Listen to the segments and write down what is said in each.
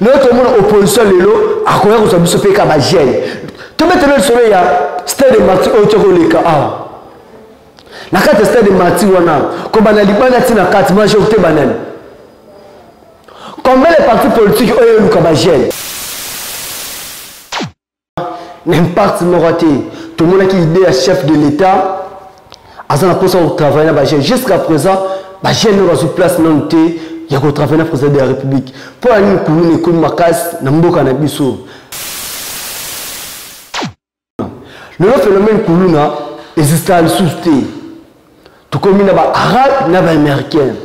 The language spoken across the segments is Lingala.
Lelo tomona opposition lelo akoya kozwa biso mpe ka bajeune. Tobetela lisolo ya stade de martyr oyo tokoleka awa. Na kati ya stade de martyr wana, kobanda libanda ti na kati, majorité banani? Combien de partis politiques oyo eluka bajeune? Na impact moko te. Tomonaki idée ya chef de l'État aza na mposa kotravaille na bajeune. Jusqu'à présent bajeune oyo bazwi place nanu te ya kotravaille na président de la République. Mpo na nini kuluna ekomi makasi na mboka na biso? Lelo phénomène kuluna existaka lisusu te. Tokomi na ba-arabe na ba-américain.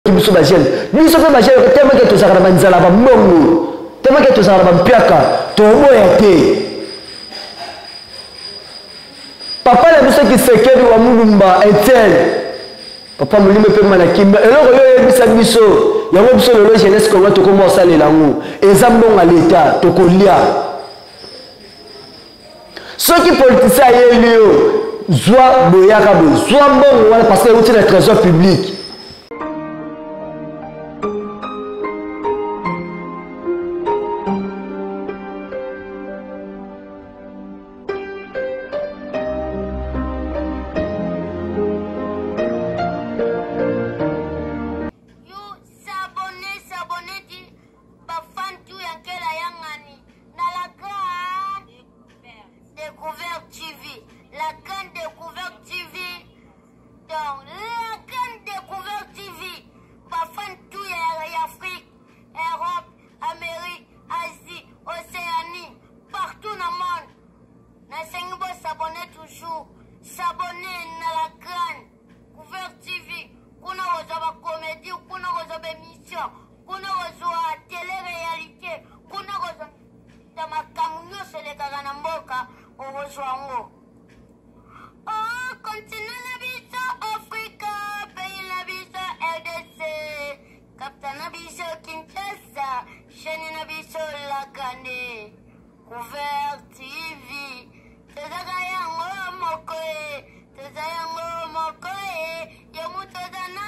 Biso bajeune, biso mpe bajeune, temake tozalaka na banzala bambongo, temake tozalaka na bampiaka, toboya te. Papa na biso Kisekedi wa Mulumba Etienne, papa molimo mpe mana kimia, eloko yo oyebisa biso yango, biso lelo jeunesse Congo tokoma kosalela yango, eza mbongo ya leta tokolia. Soki politicien ayeli yo, zwa boyaka boye, zwa mbongo wana parce que euti na trésor public. Découverte TV, la grande découverte TV. Donc, la grande découverte TV, bafan tout ya Afrique, Europe, Amérique, Asie, Océanie, partout dans le monde. Nasengi bo s'abonner toujours, s'abonner na la grande couverte TV. Kuna kozwa ba comédie, kuna kozwa ba émission, kuna kozwa télé-réalité, kuna kozwa makambo nyonso elekaka na mboka, okozwa yango. Oh, continent na biso Afrika, pays na biso RDC, capitale na biso Kinshasa, chaîne na biso La Grande Couvert TV. Tozaka yango moko e, toza yango moko e, yo moto oza na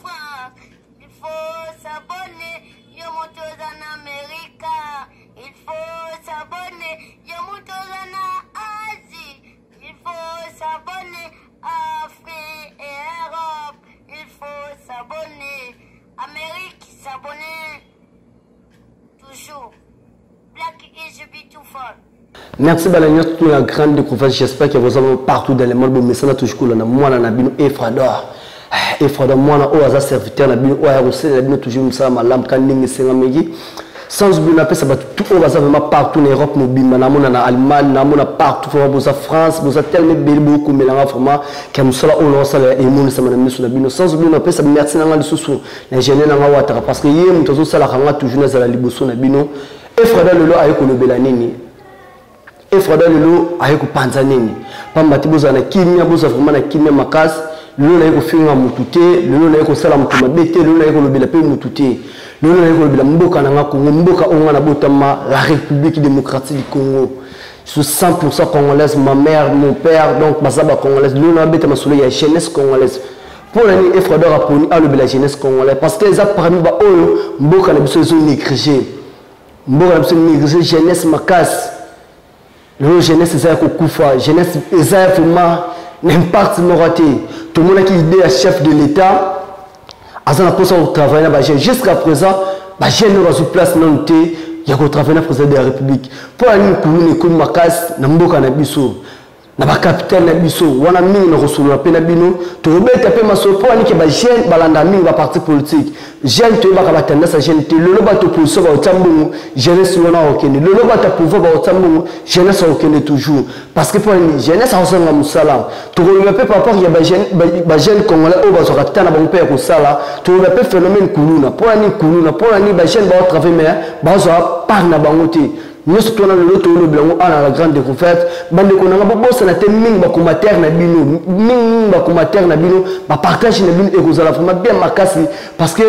France, il faut s'abonner, yo moto oza na Amerika, il faut s'abonner, yo moto oza na Asie, il faut s'abonner, Afrique et Europe, il faut s'abonner, Amérique s'abonner, toujours. Black is beautiful. Merci bala nyonso tout la grande découverte. J'espère que vous avez partout dans le monde. Bon, mesana toujours na mwana na bino Efrador. Efrador mwana oyo aza serviteur na bino, oyo akosalela bino toujours mosala malamu ka ndenge esengameki. Sans oublier napesa bato tout oyo baza vraiment partout na Europe mobimba, namona na Allemagne, namona partout vraiment, boza France, boza tellement ebele, bokomelanga vraiment ke mosala oyo naosala emonisama na miso na bino. Sans oublier napesa merci nanga lisusu na gene nanga wataka, parce que ye moto azosalaka nga toujours nazala liboso na bino. Efrada lelo aye kolobela nini? Efrada lelo aye kopanza nini? Pamba te bozala na kimia, bozala vraiment na kimia makasi. Lelo naye kofinga mutu te, lelo naye kosala mutu mabe te, lelo naye kolobela pe mutu te. Lelo naye kolobela mboka na nga Congo, mboka oyo nga nabotama, la République démocratique du Congo. Je suis 100% congolaise, ma mère, mon père, donc baza ba congolaise. Lelo nabeta masolo ya jeunesse congolaise. Pour nani Efrador aponi alobela jeunesse congolaise? Parce que eza parmi ba oyo mboka na biso ezo négliger. Mboka na biso négliger jeunesse makasi. Lelo jeunesse eza ya kokufa, jeunesse eza ya vraiment na impact moko te. Tomonaki idée ya chef de l'État aza na mposa kotravaille na bajeune. Jusqu'à présent bajeune oyo bazwi place nanu te ya kotravaille na président de la République. Mpo na nini kuluna ekomi makasi na mboka na biso, na bacapitale na biso wana? Mingi na kosolola mpe na bino, tokobeta mpe masolo mpo anike bajeune balanda mingi baparti politique. Jeune toyebaka batendance ya jeune te. Lelo bato opposition bakotia mbongo, jeunesse wana akokende. Lelo bato ya pouvoir bakotia mbongo, jeunesse akokende toujours. Parce que mpo nini jeunesse akozanga mosala? Tokoloba mpe par rapport ya bajeune congolais oyo bazwaka ta na bango mpe ya kosala. Tokoloba mpe phénomène kuluna. Mpo na nini kuluna? Mpo na nini bajeune baotravaille mais bazwa part na bango te? Nyonso twana lelo tolobela yango awa na la grande découverte. Bandeko na nga, bobosana te mingi bacommentaire na bino, mingi bacommentaire na bino, bapartage na bino ekozala vraiment bien makasi, parce que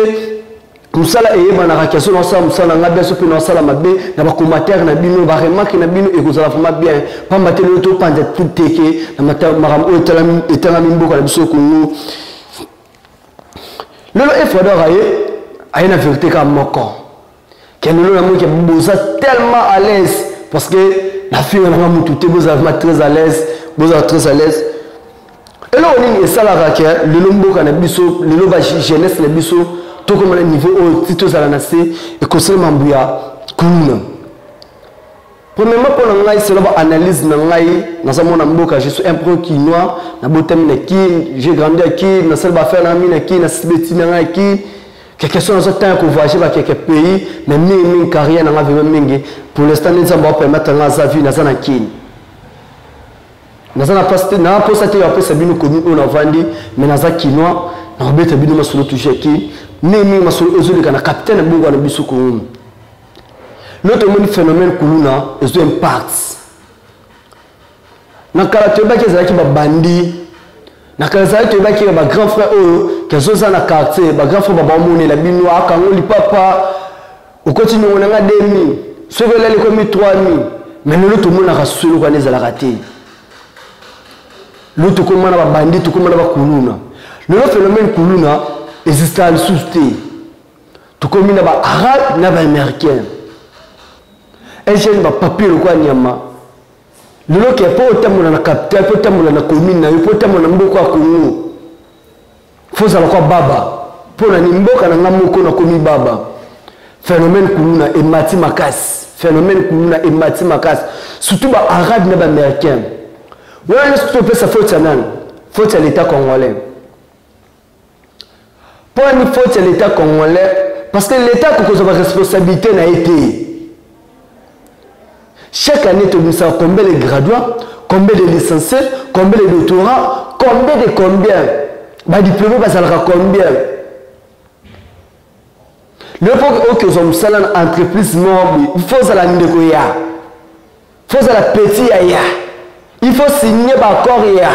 mosala eyebanaka ke so naosala mosala na nga bien, so mpe naosala mabe, na bacommentaire na bino, baremarke na bino ekozala vraiment bien. Pamba te lelo topanza teke na makambo oyo etalami mboka na biso Congo. Lelo Efrador aye aye na vérité kaka moko ke lelo namoni ke boza tellement à l'aise parce que nafinga nanga mutu te bozala vraiment très à l'aise bozala très à l'aise eloko nini esalaka ke lelo mboka na biso lelo ba jeunesse na biso tokoma na niveau oyo ti tozala na se ekosala mambo ya kuluna premièrement mpo na ngai selo baanalyse na ngai naza mwana mboka je suis un pro kinois nabotami na kin j'ai grandi à kin nasali baaffaire na mi na kin nasibeti na ngai kin quelque chose nazo temps ya kovoyage ba quelque pays mais mingi mingi carrière na ngai vraiment mingi pour l'instant nde nzambe apermettre ngai aza vie naza na kin naza na place te na mposa te ya kopesa bino commune oyo navandi mais naza kinois nakobeta bino masolo toujours ya kin mingi mingi masolo ezoleka na capitaine ya bongo na biso kongo lelo tomoni phénomène kuluna ezo impact na kala toyebaki ezalaki babandi na kala ezalaki toyebaki ya bagrand frère oyo kezoza na quartier bagrand frère babaomonela bino akango lipapa okoti niongo na nga 2000 soki olali ekomi 3000 mais lelo tomonaka solo wana ezalaka te lelo tokoma na babandi tokoma na bakuluna lelo phénomène kuluna existaka lisusu te tokomi na baarabe na baaméricain un jeune bapapier lokola nyama lelo ke mpo otambola na capital mpo otambola na commune na yo mpo otambola na mboka ya congo fo ozala kwa baba mpo na ni mboka na nga moko nakomi baba phénomène kuluna emati makasi phénomène kuluna emati makasi surtout baarabe na baaméricain wana nyonso topesa faute ya nani faute ya l'état congolais mpo ani faute ya l'état congolais parce que l'état akokozwa baresponsabilité na ye te chaque année tobimisaka combien de graduats combien de licenciés combien de doctorats combien de combien badiplome bazalaka combien lelo mpo oke ozwa mosala na entreprise moko boye il faut ozala ndeko ya faut ozala petit ya ya il faut signer baaccord ya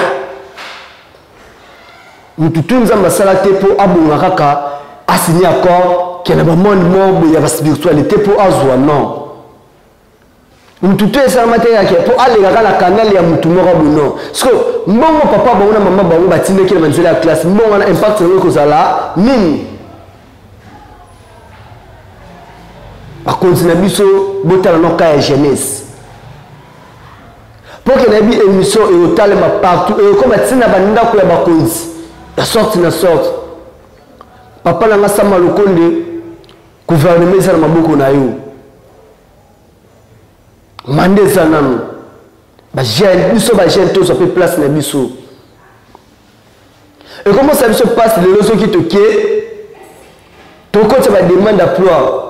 motu tu nzambe asala te mpo abonga kaka asigne accord ke na bamonde moko boye ya baspiritualité mpo azwa non motu tu esalama te kaka mpo alekaka na kanal ya motu moko boye non siko mbongo papa bango na mama bango batindaki na banzela ya classe mbongo wana impact yango ekozala nini bakonzi na biso botala no ka ya jeunesse mpo ke nayebi émission ekotalema partout ekokoma ntina bandako ya bakonzi ya sorte na sorte papa na nga sama lokonde gouvernement eza na maboko na yo manda eza nano bajeune biso bajeune tozwa mpe place na biso ekomosala biso mpasi lelo soki toke tokotisa bademande d'emploi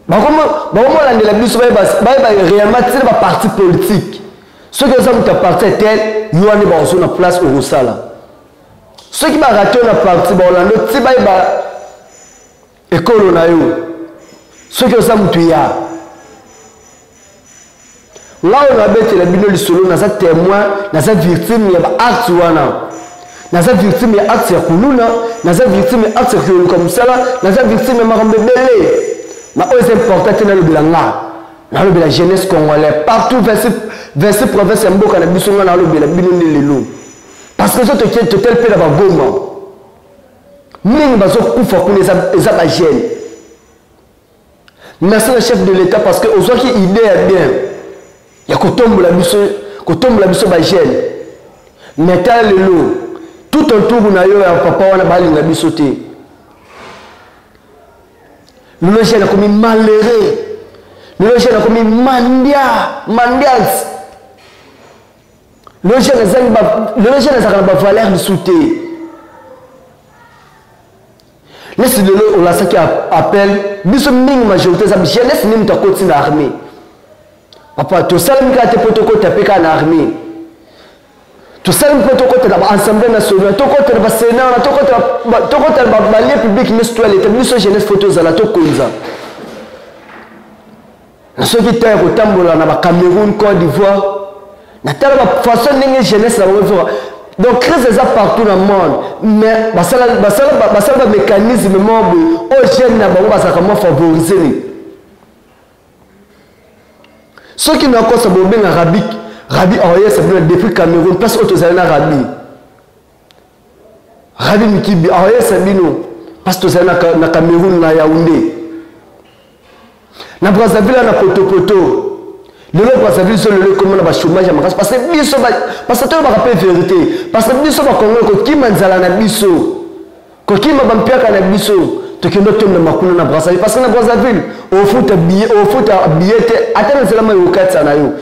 bakomolandela biso bayeba réellement ntina baparti politique soki oza moto ya parti ya tel yo wana bakozwa na place okosala soki barate yo na parti bakolanda ti bayeba ekolo na yo soki oza moto ya nga oyo nabetela bino lisolo naza témoin naza victime ya baacte wana naza victime ya acte ya kuluna naza victime ya acte ya koluka mosala naza victime ya makambo ebele ma oyo eza important te nalobela nga nalobela jeunesse congolais partout 26 province ya mboka na biso nga nalobela bino nde lelo parce que so totele mpe na bagoma mingi bazokufa kuna eza bajeune merci na chef de l'état parce que ozwaki idée ya bien ya kotombola biso kotombola biso bajeune mais tala lelo tout autour na yo ya papa wana balinga biso te lelo jeune akomi malheureux lelo jeune akomi mandia mandiance lelo jeune azangi lelo jeune azalaka na bavaleur lisusu te nesi lelo olasaki appel biso mingi majorité eza jeunesse nde moto akoti na armée papa tosalemi kaka te mpo tokota mpe kaka na armée tosalemi mpo tokota na baassemblée nationale tokota na basénat wana tokota na balie publique nyonso to ya leta biso jeunesse fo tozala tokonza na soki ntango ya kotambola na bacameroun côte d'ivoire natala bafaçon ndenge jeunesse na bango ezoka donc crise eza partout na monde mais basala bamécanisme moko boye oyo jeune na bango bazalaka mwa favorise ni soki nakosa bobenga rabi rabi aoyesa bino depuis cameroun place oyo tozali na rabi rabi mikibi aoyesa bino. Parce que tozali na Cameroun, na Yaoundé, na Brazzaville, na Potopoto. Lelo Brazzaville so lelo ekoma na bachômage ya makasi, parce que biso, parce que toyebaka mpe vérité, parce que biso bakongole kokima nzala na biso, kokima bampiaka na biso, tokende otonda makuna na Brazzaville, parce que na Brazzaville ofuta billet, ofuta billet te, ata na nzela mai okatisa na yo,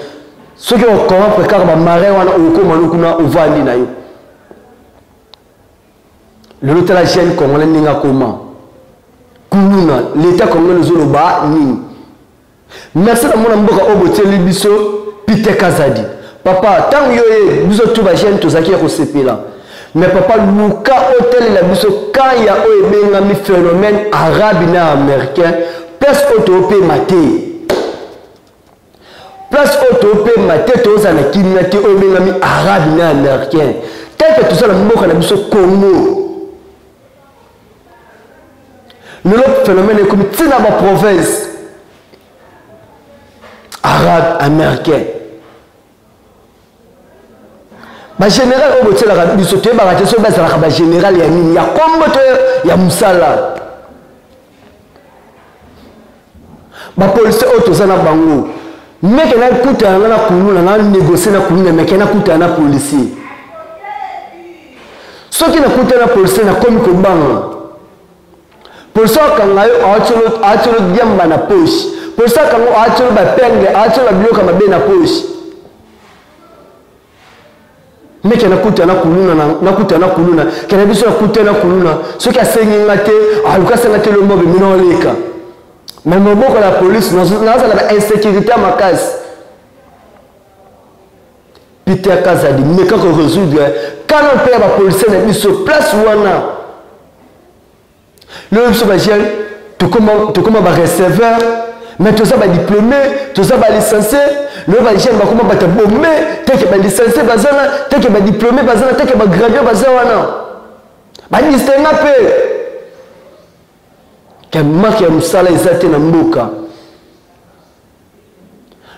soki ocorrompre kaka bamarin wana, okoma no kuna, ovandi na yo. Lelo tala jeune congolais ndenge akoma kuluna. L'état congolais ozoloba nini? Merci na mwana mboka oyo botieli biso, Peter Kazadi. Papa, ntango yo ye biso tu bajeune tozalaki ya kosepela, mais papa, luka otelela biso kaya oyo ebengami phénomène arabe na américain. Place oyo toopema te, place oyo topema te, tozala na kimia te, oyo ebengami arabe na américain, tant que toza na mboka na biso Congo. Lelo phénomène ekomi ntina baprovince arabe, américain. Bagénéral oyo botielaka biso, toyebaka te soki bazalaka bagénéral ya nini, ya kombo to ya mosala. Bapolisier oyo toza na bango, meke nakutana nga na kuluna, na négocie na kuluna, meke nakutana na policier. Soki nakutana na policier, nakomi kobanga. Policier akanga yo, aatiolo diamba na poche. Policier akanga yo, aatiolo bapenge, aatiolo babiloko ya mabe na poche. Meke nakutana kuluna, nakutana kuluna, kena biso nakutana kuluna. Soki asengi nga te, aluka asenga te, lombo bemina oleka. Mais moboko la police, nazala ba insécurité ya makasi. Peter Kazadi, meka korésoudre kana mpe ya bapolisier na biso place wana. Lelo biso bajeune tokoma bareceveur, mais toza badiplômé, toza balicencie. Lelo bajeune bakoma bato bome teke balicencie baza na teke, badiplômé baza na teke, bagradue baza wana, badistinga mpe ke marke ya mosala eza te na mboka.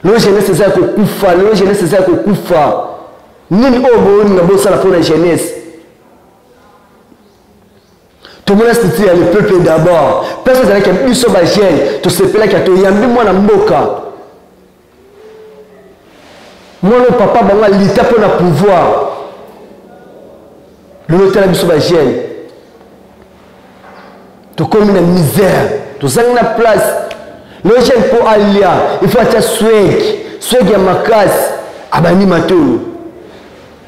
Lelo jeunesse eza ya kokufa, lelo jeunesse eza ya kokufa. Nini oyo bolinga bosala mpo na jeunesse? Tomona structure ya le peuple d'abord, place ezalaki ya biso bajeune, tosepelaki ya toyambi mwana mboka, mwana oyo papa bango alita mpo na pouvoir. Lelo tala biso bajeune, tokomi na misère, tozangi na place. Le jeune mpo alia, il faut atia sweg, sweg ya makasi, abandi matolo.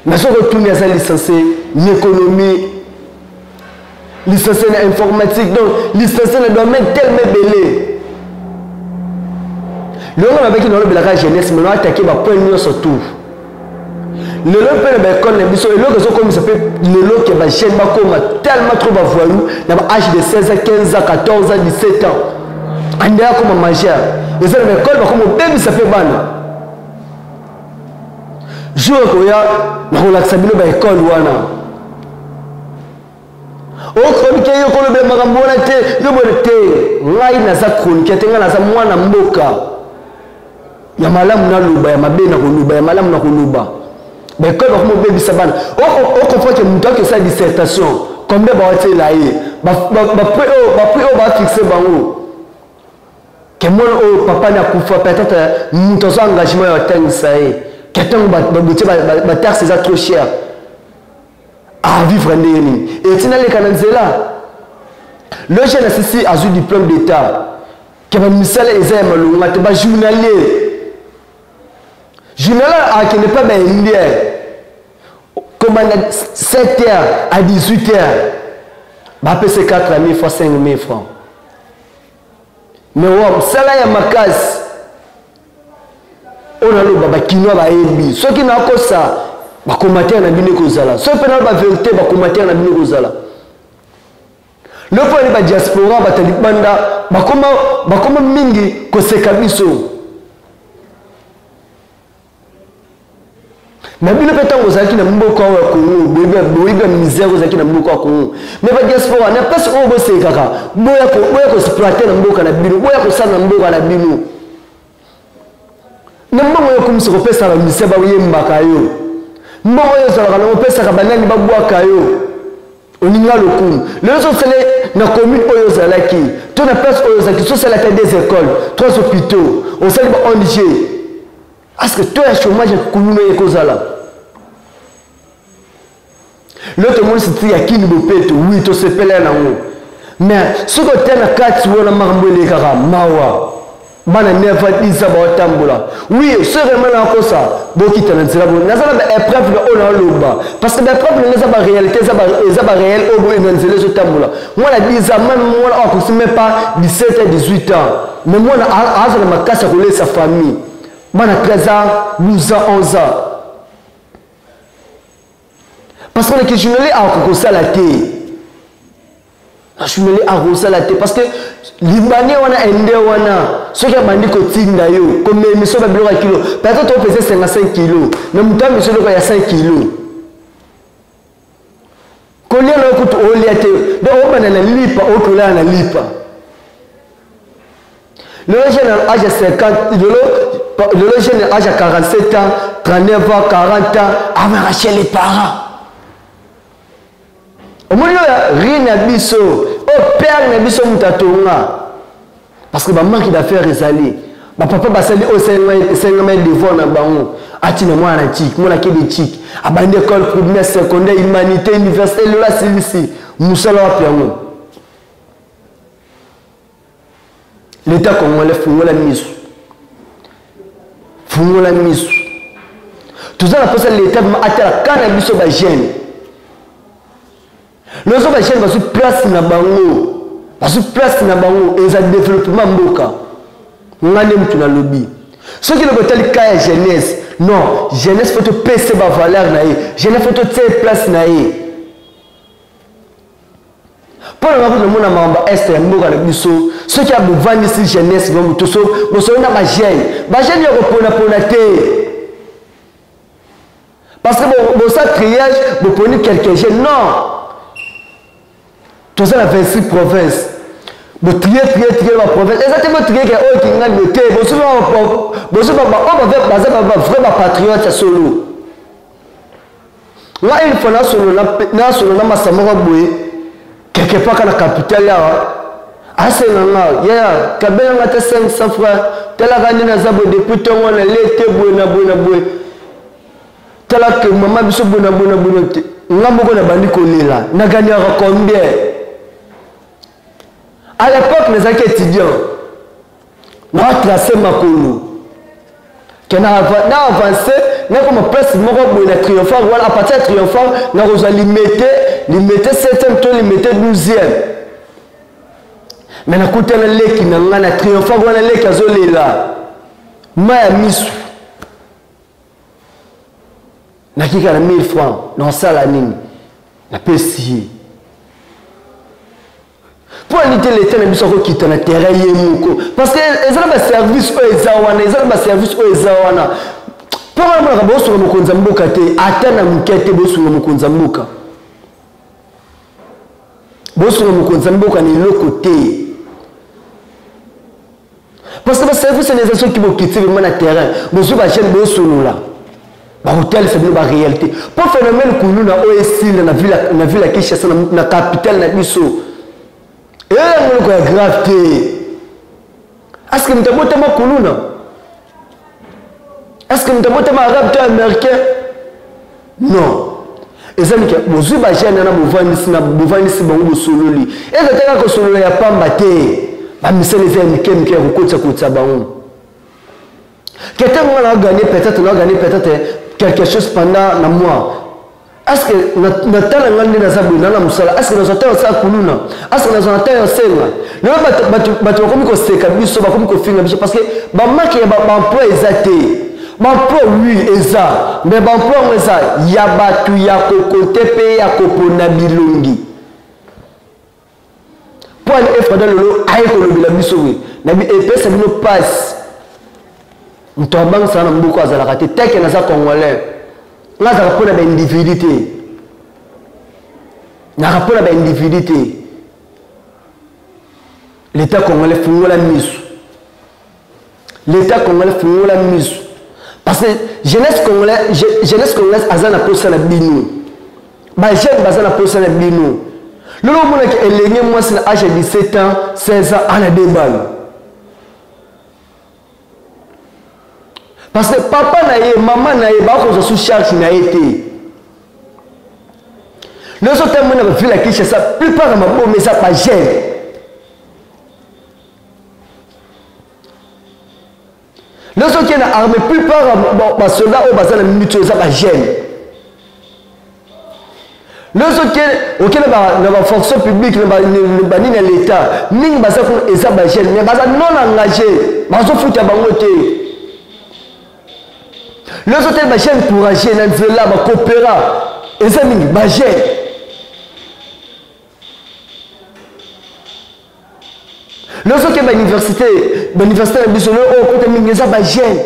Mais soki otuni, aza licencié na économie, licencié na informatique, donc licencié na domaine tellement ebele. Lelo nabaki nalobelaka jeunesse, mais naatake bapoint nyonso tout. Lelo mpe na baekole na biso, eloko ezokomisa mpe lelo ke bajeune bakoma tellement trop bavoyou na baage de 16 ans, 15 ans, 14 ans, 17 ans, ande akoma majeur, eza na baekole bakoma obebisa mpe bana. Jour ekoya, nakolakisa bino baekole wana. Ochronique yo kolobela makambo wana te, yo boye te. Ngai naza chronique te, ngai naza mwana mboka ya malamu, naloba ya mabe na koloba ya malamu na koloba. Baekole bakoma obebisa bana. Okomprendre ke moto akosala dissertation, combien bawatiela ye, baprix oyo bafixe bango, ke mwana oyo papa ni akufa, peut-être moto azwa engagement ya otangisa ye, ke ntango babotie bataxe eza trop cher, avivre ndenge nini? Etina aleka na nzela. Le jeune asisi azwi diplôme d'état, ke bamisala eza ya malonga te. Bajournalier, journalier akende mpe baindien, komanda 7 heures à 18 heures, bapesa 4 000 francs, 5 000 francs. Mais wa mosala ya makasi oyo naloba, bakinois bayebi. Soki nakosa, bacommentaire na bino ekozala. Soki mpe naloba vérité, bacommentaire na bino ekozala. Lopo ani badiaspora, bato ya libanda bakoma mingi koseka biso na bino mpe. Ntango ozalaki na mboka oyo ya Congo, boyebi ya misère ozalaki na mboka ya Congo. Mais badiaspora, na place oyo bosekaka, boya koexploite na mboka na bino, boya kosala na mboka na bino. Na mbongo oyo okomisa kopesa bamusicien bayembaka yo, mbongo oyo ozalaka nango opesaka banani babwaka yo. Olinga lokumu. Lelo sosala na commune oyo ozalaki to na place oyo ozalaki, sosala ata des écoles, trois hôpitaux, osali ba ONG. Parce que to ya chômage ya kuluna ekozala. Lelo tomoni siti ya kini bopeto, oui tosepela nango. Mais soki ote na kati wana makambo elekaka mawa. Bana 9 ans 10 ans baotambola. Oui, soki vraiment nakosa bokita na nzela boye. Naza na ba épreuve na oyo naoloba. Parce que ba épreuve na eza ba réalité, eza ba réel oyo boye na nzela ezotambola. Mwana 10 ans, même mwana oyo akosi même pas 17 ans, 18 ans. Mais mwana aza na makasi ya kolesa famille. Bana 13 ans, 12 ans, 11 ans. Parce que le journalier akokosala te. Journalier akosala te parce que libanais wana ende wana soki abandi kotinda yo komemiso ba biloko ya kilo peut-être opesa 55 kilo mais moto amiso eloko ya 5 kilo kolia na yo kutu olia te donc obanda na lipa okolala na lipa. Lelo jeune à âge ya 50, lelo jeune à âge ya 47 ans, 39 ans, 40 ans, avaka chez les parents. Omoni oyo ri na biso, oyo père na biso moto atonga. Parce que ba manque d'affaires ezali. Ba papa basali oyo esengama devoir na bango. Atina mwana na tchik, mwana kebe tchik. Abandi école primaire, secondaire, humanité, université, lelo asilisi. Mosala wapi yango? L'État congolais fungola misu. Fungola misu. Toza na posa l'État vraiment atala kana biso ba jeune. Lozo ba jeune bazu place na bango. Bazu place na bango eza développement mboka. Ngane mutu na lobby. Soki le botali ka ya jeunesse, non, jeunesse faut to pese ba valeur na ye. Jeunesse faut to tse place na ye. Mpo na nga namona makambo ya este ya mboka na biso, soki abovandisi jeunesse vraiment moto so bosolo na ba jeune, ba jeune ya koponapona te. Parce que bosa triage, boponi quelques jeunes. Non. Toza na 26 provinces. Botrie, trie, trie ba province. Eza te botrie ke oyo kingani te. Bosuba ba, ba, oyo ba, baza ba, ba vrai ba patriote ya solo. Nga une fois nasolo na masa moko boye quelque part na capitale awa asenga nga yaya kabela nga te 500 francs talaka nde naza boye depuis ntongo na lete boye na boye na boye tala ke mama biso boye na boye na boye te nga moko nabandi kolela nagagnaka combien à l'époque nazalaki étudiant natrace makolo ke na avance nakoma place moko boye na triomphar wana à partir ya triomphar nakozwa limete limete 7e to limete 12e mais nakutana leki na ngai na triomphar wana leki azolela mai ya misu nakika na 1000 francs nasala nini napesi ye mpo ani te leta na biso akokita na terrain ye moko parce que eza na baservice oyo eza wana eza na baservice oyo eza wana mpo wana monaka bosunga mokonzi ya mboka te ata na moke te bosunga mokonzi ya mboka bosunga mokonzi ya mboka na eloko te parce que baservice na eza soki bokiti vraiment na terrain bozwi bajeune bosolola bakotalisa bino baréalité mpo phénomène kuluna oyo esila na ville ya Kinshasa na capitale na biso eyango eloko ya grave te. Est-ce que moto abotama kuluna? Est-ce que moto abotama arabe to américain? Non. Eza mike bozwi ba jeune wana bovandisi na bovandisi bango bosololi eza te kaka kosolola ya pamba te bamisala eza ya mike mike ya kokotisa kotisa bango ke ntango nga na gagné peut-être na gagné peut-être quelque chose pendant na mois est-ce que natala nga nde naza boye nana mosala est-ce que nazwa ntango osala kuluna est-ce que nazwa na ntango ya osenga lelo bato bakomi koseka biso bakomi kofinga biso parce que bamake ya baemploi eza te baemploi oui eza mais baemploi yango eza ya bato ya kokote mpe ya kopona bilongi mpo ani efrada lelo aye kolobela biso boye nabi epesa bino mpasi moto abangisaka na mboka azalaka te teke naza congolais nga azalaka mpo na baindividu te naka mpo na baindividu te l'état congolais fungola miso l'état congolais fungola miso parce que jeunesse congolaise aza na posa na bino ba jeune baza na posa na bino. Lelo omonaki elenge mwasi na age ya 17 ans, 16 ans ana de bana. Parce que papa na ye, mama na ye bakozwa sous charge na ye te. Nyonso ntango na bavile ya Kinshasa, plupart ya maboma eza ba jeune. Nyonso okei na armée, plupart ya basoldat oyo baza na minute oyo eza ba jeune. Nyonso okei na bafonction publique na banini ya l'état, mingi baza kuna eza ba jeune, mais baza non engagé, bazofuta bango te. Nyonso otali ba jeune courageux na nzela bakopera eza mingi ba jeune. Nyonso okei bauniversité, bauniversité na biso lelo oyo okota mingi eza ba jeune.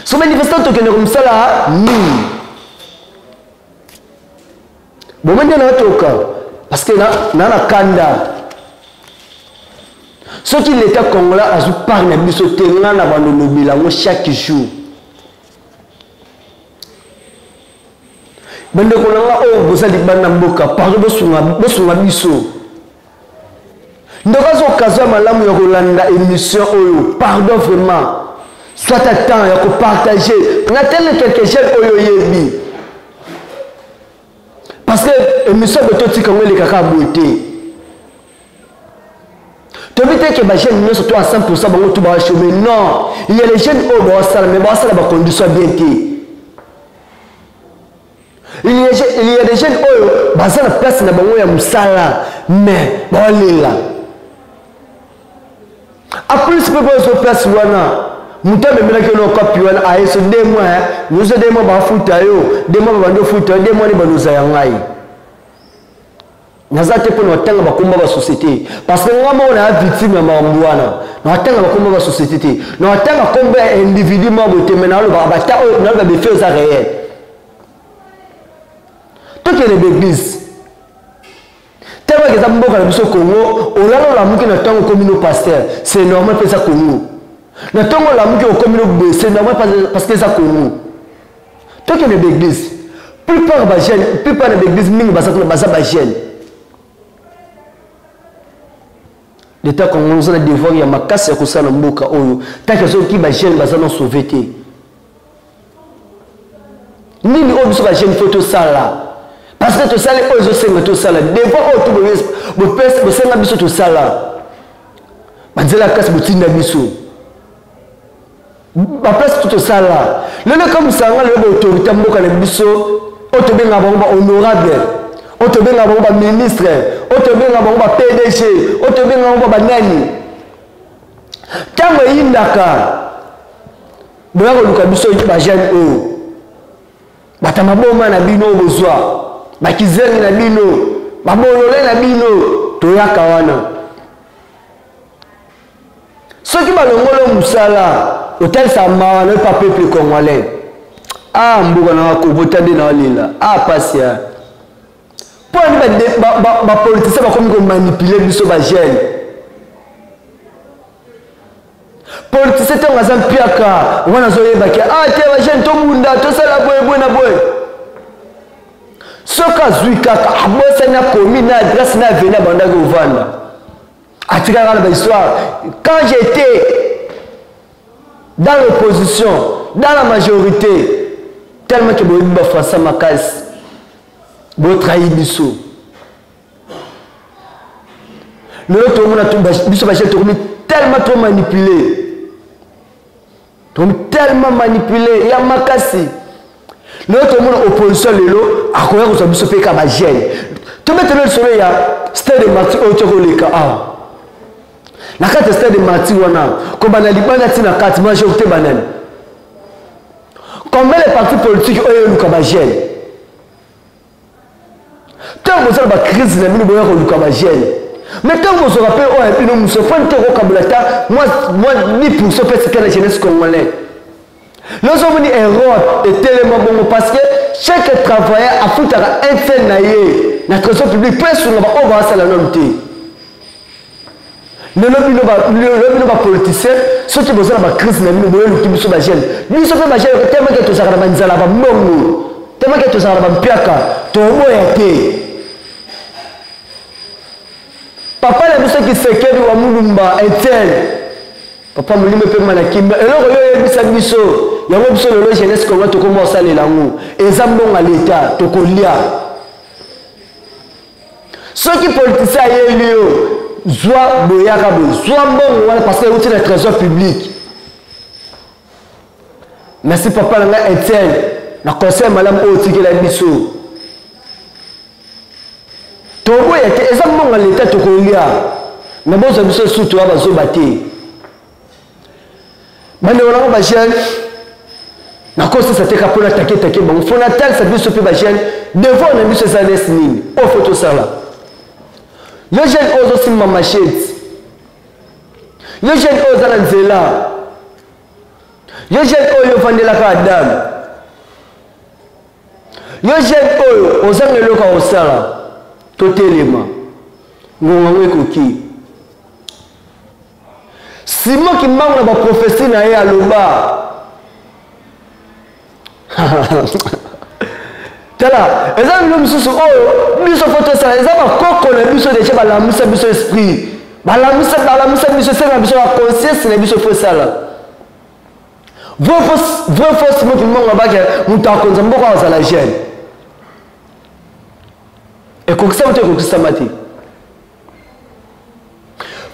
So bauniversité tokende komosala mingi bomoi nde natoka parce que na na kanda. Soki l'état congolais azwi part na biso te, nga na bando lobela yango chaque jour. Bandeko na nga oyo boza libanda mboka, pardon, bosunga biso. Ndeko aza occasion ya malamu ya kolanda émission oyo, pardon vraiment, soit à temps ya kopartager na tele quelques jeunes oyo oyebi, parce que émission boye totika yango elekaka boye te. Toyebi te ke ba jeunes nyonso to à 100% bango tout ba chômer. Non, il y a les jeunes oyo baosala, mais baosala ba condition bien te. Il y a des jeunes oyo baza na place na bango ya mosala, mais baolela. En plus mpe bazo place wana moto amemelaki yo na okapi wana aye so 2 mois, hein, nyonso 2 mois bafuta yo, 2 mois babandi ofuta yo, 2 mois nde baloza ya ngai. Naza te mpo na kotanga bakomba ba société, parce que nga moko na victime ya makambo wana. Na kotanga bakomba ba société te, na kotanga komba ya individu moko boye te, mais nalobaka bata oyo, naloba befe eza réel. Tokende baeglise ntango eza mboka na biso Congo, olala olamuki na ntango okomi no pasteur, c'est normal mpe eza Congo. Na ntango olamuki okomi no boye, c'est normal parce que eza Congo. Tokende baeglise, plupart ba jeune, plupart na baeglise mingi baza kuna baza ba jeune. L'état congolais oza na devoir ya makasi ya kosala na mboka oyo, tant que soki ba jeune baza non sauvé te. Nini oyo biso ba jeune faut tosala, parce que tosali oyo ezosenga tosala, devoir oyo to bosenga biso tosala, banzela ya kasi botinda biso baplace to tosala. Lelo ekamusanga lelo baautorité ya mboka na biso oyo tobengaka bango bahonorable, oyo tobengaka bango baministre, oyo tobengaka bango ba PDG, oyo tobengaka bango banani, ntango eyindaka boya koluka biso bajeune oyo bato ya maboma na bino oyo bozwa bakizengi na bino babolole na bino, toyaka wana. Soki balongolo mosala otalisa mawa na yo pa peuple congolais. Ah, mboka na kobota nde na olela. Ah, pasi ya mpo ani bapoliticien bakomi komanipule biso bajeune. Politicien ntango aza mpiaka wana azoyebaki, ah te bajeune tobunda tosala boye boye na boye. Soki azwi kaka abosani akomi na adresse na aveni abandaki kovanda, atikaka na bahistoire. Quand j'étais dans l'opposition, dans la majorité, tellement ke boyebi bafrançais makasi, botrahi biso. Lelo tomona biso bajeune tokomi tellement trop manipulé, tokomi tellement manipulé ya makasi. Lelo tomona opposition lelo akoya kozwa biso mpe ka bajeune. Tobetela lisolo ya stade de martyr oyo tokoleka awa na kati ya stade de martyr wana, kobanda libanda ti na kati majorité banani? Combien les partis politiques oyo eluka bajeune? Ntango bozala bacrise na bino boya koluka bajeune, mais ntango bozwaka mpe oyo ya bino mosusu fani te kokabola ata mwa 10% mpe sika na jeunesse congolais. Lozomoni Europe etelema bongo parce que chaque travailleur afutaka un tel na ye na trésor public mpo esunga baoyo baasala nanu te. Lelo bino bapoliticien soki boza na bacrise na bino boyeluki biso bajeune, biso mpe bajeune temake tozalaka na banzala bambongo, temake tozalaka na bampiaka, toboya te. Papa na biso Kisekedi wa Mulumba Etienne, papa molimo epema na kimia. Eloko yo oyebisa biso yango, biso lelo jeunesse Congo tokoma kosalela yango, eza mbongo ya leta tokolia. Soki politicien ayeli yo, zwa boyaka boye, zwa mbongo wana parce que euti na trésor public. Merci papa na ngai Etienne na conseil malamu oyo otikela biso. Toboya te, eza mbongo ya leta tokolia na bozwa biso sutu ya bazoba te. Bandeko nango bajeune, nakosisa te ka mpo nataketake bango, fo natalisa biso mpe bajeune devoir na biso eza nesi nini oyo fo tosala. Yo jeune oyo ozosimba machete, yo jeune oyo oza na nzela, yo jeune oyo ofandelaka Adam, yo jeune oyo ozanga eloko ya kosala, totelema, ngonga yango ekoki. Simon Kimbangu na baprofesi na ye aloba tala, eza bilo mosusu oyo biso fo tosala, eza bakoko na biso deja balamusa biso esprit, balamusa balamusa biso, esenga biso ba conscience na biso fo esala. Vrai faux, Simon Kimbangu abaki moto akonza mboka azala jeune. Ekokisama te, ekokisama te.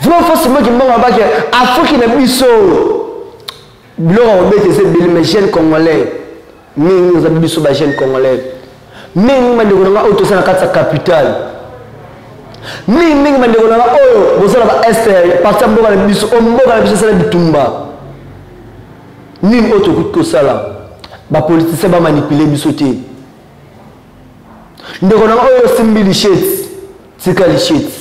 Vrai faux, Simon Kimbangu abaki Afrique na biso biloko ya kobeta eza ebele, mais jeune congolais mingi oza biso ba jeune congolais mingi, bandeko na nga oyo toza na kati ya capitale mingi mingi, bandeko na nga oyo boza na ba est parti ya mboka na biso, oyo mboka na biso esala bitumba nini oyo tokoki kosala, bapoliticien bamanipule biso te. Ndeko na nga oyo osimbi lichete, tika lichete.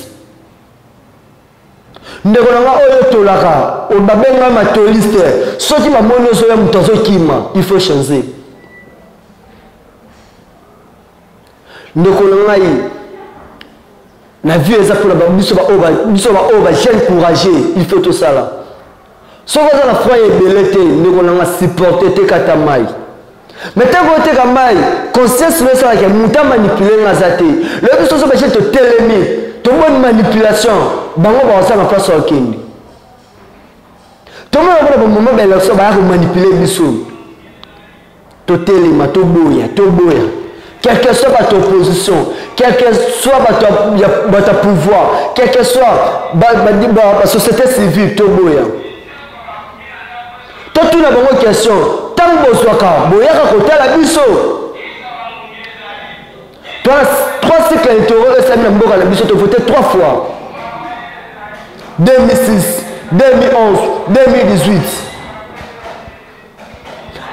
Ndeko na nga oyo otolaka, babenga matoliste, soki bamoni ozoya moto azokima, il faut changer. Ndeko na ngai, na vie eza mpona biso baoyo ba jeune courageux, il faut tosala. Soki oza na froid ebele te, ndeko na nga, supporte te, kata mai. Mais ntango oteka mai, conscience no esalaka moto amanipule nga aza te. Loyebi biso so baje totelemi, tomoni manipulation, bango bakosala place ya okende. Tomona mpona bamoma baélection baya komanipule biso, totelema, toboya, toboya. Quel que soit bato opposition, quel que soit bato ya pouvoir, quel que soit basociété civile, toboya. Totuna bango question: ntango bozwaka boyaka kotala biso? Trois cycles électoraux esali na mboka na biso, tovote trois fois, 2006, 2011, 2018.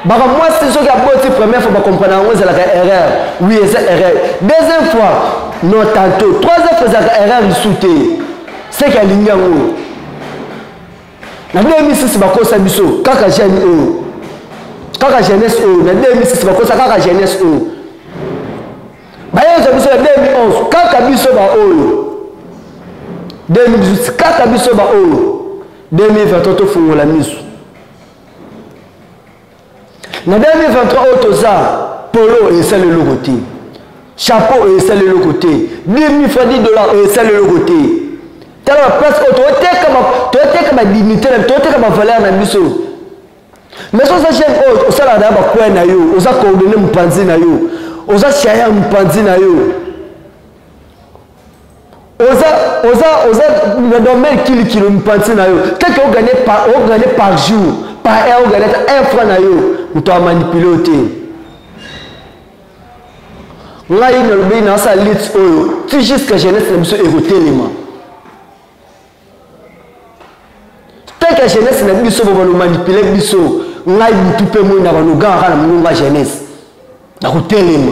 Baka mwasi soki aboti première fois, bakomprendre yango ezalaka erreur, oui eza erreur. Deuxième fois, non, tantôt. Troisième fois ezalaka erreur lisusu te, seke alingi yango. Na 2006 bakosa biso kaka jeune oyo, kaka jeunesse oyo. Na 2006 bakosa kaka jeunesse oyo, bayezwa biso. Na 2011 kaka biso baoyo, 2018 kaka biso baoyo, 2023 tofungola miso. Na 2023 oyo toza, polo esali eloko te, chapeau esali eloko te, 10 000 francs, 10 dollars esali eloko te. Tala baplace oyo tooteka badignité na, tooteka bavaleur na biso. Mais so oza jeune oyo osalaka na bacoin na yo, oza coordonné mopanzi na yo, oza chaya mopanzi na yo, oza oza oza na domaine kilikili mopanzi na yo, quelque ogane par, ogane par jour, par heure, ogane ata un franc na yo, moto amanipule yo te. Ngai nalobi nasala lit oyo ti jusqu'à jeunesse na biso ekotelema. Tant que jeunesse na biso bobalomanipule biso, ngai butu mpe moi na banogangaka na mongongo ya jeunesse, nakotelema,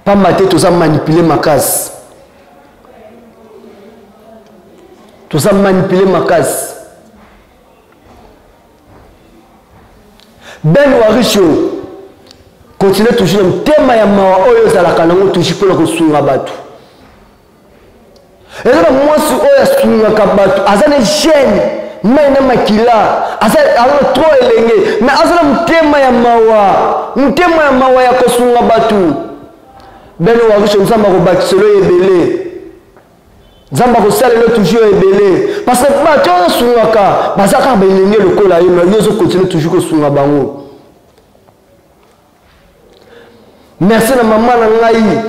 pamba te toza manipule makasi, toza manipule makasi. Ben Warisho, continue toujours na motema ya mawa oyo ozalaka nango toujours mpona kosunga bato. Eza na mwasi oyo asungaka bato, aza na jeune mai na makila, aza na trop elenge, mais aza na motema ya mawa, motema ya mawa ya kosunga bato. Ben Warisho, Nzambe akobakiselo ebele. Nzambe akosalela toujours ebele parce que bato oyo osungaka baza kaka bilenge lokola yo, mais yo ozokontinue toujours kosunga bango. Merci na mama na ngai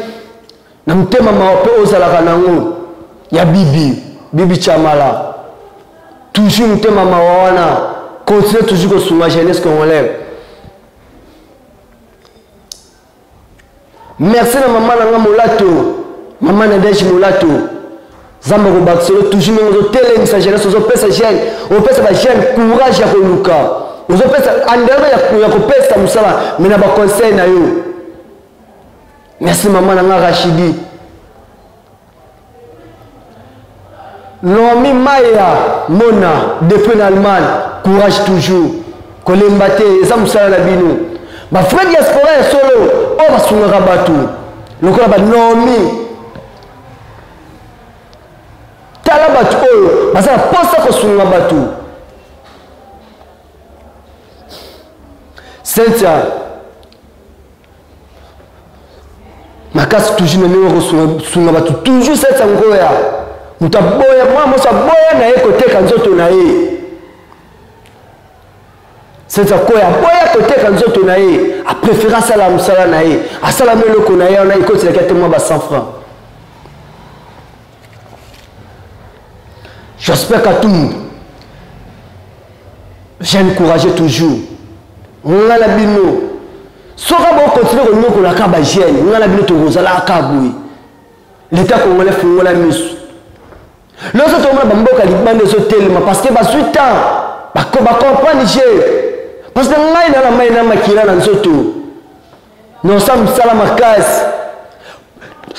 na motema mawa mpe ozalaka nango ya bibi bibi chamala, toujours motema mawa wana, continue toujours kosunga jeunesse congolaise. Merci na mama na nga Molato, mama Nadège Molato. Nzambe akobakisa yo toujours ndenge ozotelemisa jeunesse, ozopesa jeune, opesa ba jeune courage ya koluka, ozopesa andere ya kopesa mosala, mais na ba conseil na yo. Merci mama na nga Rachidi. Naomi Maya Mona depuis na Allemagne, courage toujours. Kolemba te, eza mosala na bino. Ba frère diaspora ya solo oyo basungaka bato lokola ba Naomi. Tala bato oyo baza na posa kosunga bato. Cynthia makasi toujours na ndenge kosunga bato toujours seti yango ya moto aboya mwana mwasi aboya na ye koteka nzoto na ye seti akoya aboya koteka nzoto na ye aprefere asala mosala na ye asala mo eloko na ye wana ekotelaki ate mwa ba 100 francs. J'espère Katumbi jeune courageux toujours nga na bino soki bokontinue konyokolaka bajeune nga na bino tokozalaka boye. L'état congolais fungola miso loso tomona bamboka libanda ezotelema parce que bazwi temps bacomprendre je parce que ngai na na mai na makila na nzoto nosa mosala makasi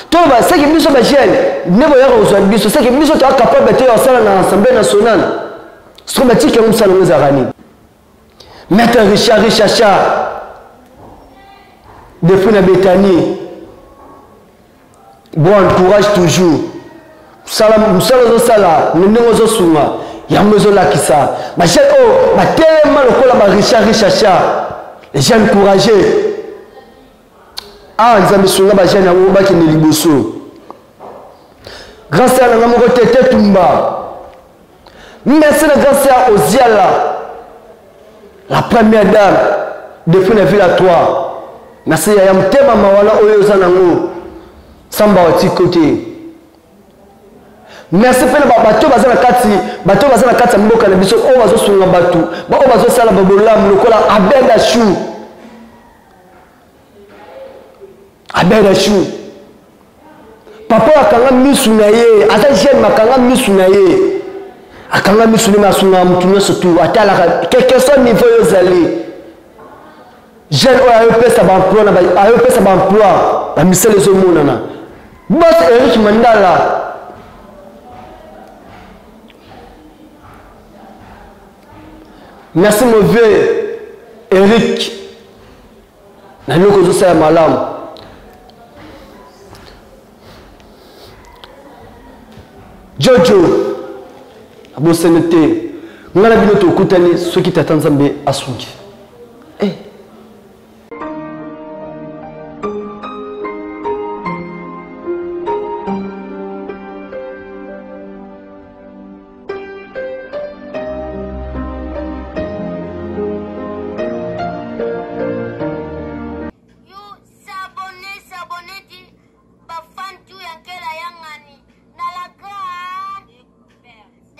toloba seke biso bajeune nde boyaka kozwa biso seke biso toya capable te ya kosala na assemblée nationale soki batiki yango mosala yango ezalaka nini. Maître Richard Richacha depuis na Bethanie, bon entourage toujours mosala ozosala na ndenge ozosunga yango ezolakisa bajeune oyo batelema lokola ba Richard Richacha, les jeunes courageux. Ah Nzambe sunga bajeune yango bakende liboso. Grâce ya nanga moko te te tumba. Merci na grâce ya Oziala, la première dame depuis na ville à toi. Merci ya motema mawana oyo oza nango samba otiko te. Merci mpe na bato baza na kati, bato baza na kati ya mboka na biso oyo bazosunga bato, baoyo bazosala babolamu lokola Abed Achou. Abed Achou papa akanga misu na ye, aza jeune makanga misu na ye, akanga misu na ye asungaka motu nyonso tu atalaka quelque soit niveau oyo ozali jeune oyo ayopesa baemploi na ayopesa baemploi bamisala ezomonana. Boss Eric Mandala merci mon vieux Eric na eloko ozosala malamu. Jojo abosani te ngai na bino tokutani soki tata Nzambe asungi. Eh.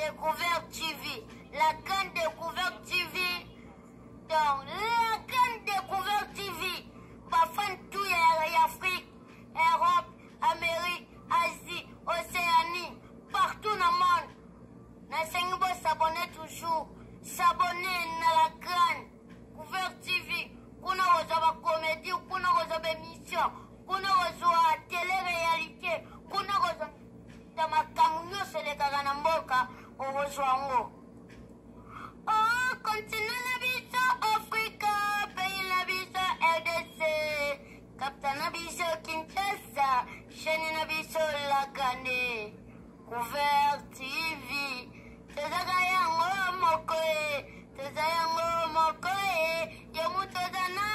Découverte TV, la grande découverte TV, donc la grande découverte TV, bafan tout ya Afrique, Europe, Amérique, Asie, Océanie, partout dans le monde. Nasengi bo s'abonner toujours, s'abonner na la grande Couvert TV, kuna kozwa ba comédie, kuna kozwa ba émission, kuna kozwa télé-réalité, kuna kozwa makambo nyonso elekaka na mboka okozwa yango. Oh, continent na biso Afrika, pays na biso RDC, capitale na biso Kinshasa, chaîne na biso la grande Couvert TV. Tozaka yango moko e, toza yango moko e, yo moto oza na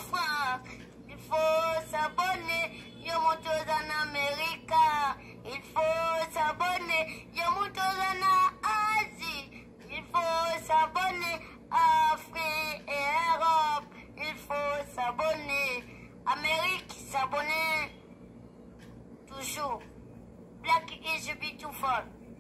France, il faut s'abonner, yo moto oza na Amerika, il faut s'abonner. S'abonner. Amérique, s'abonner. Toujours. Black is beautiful.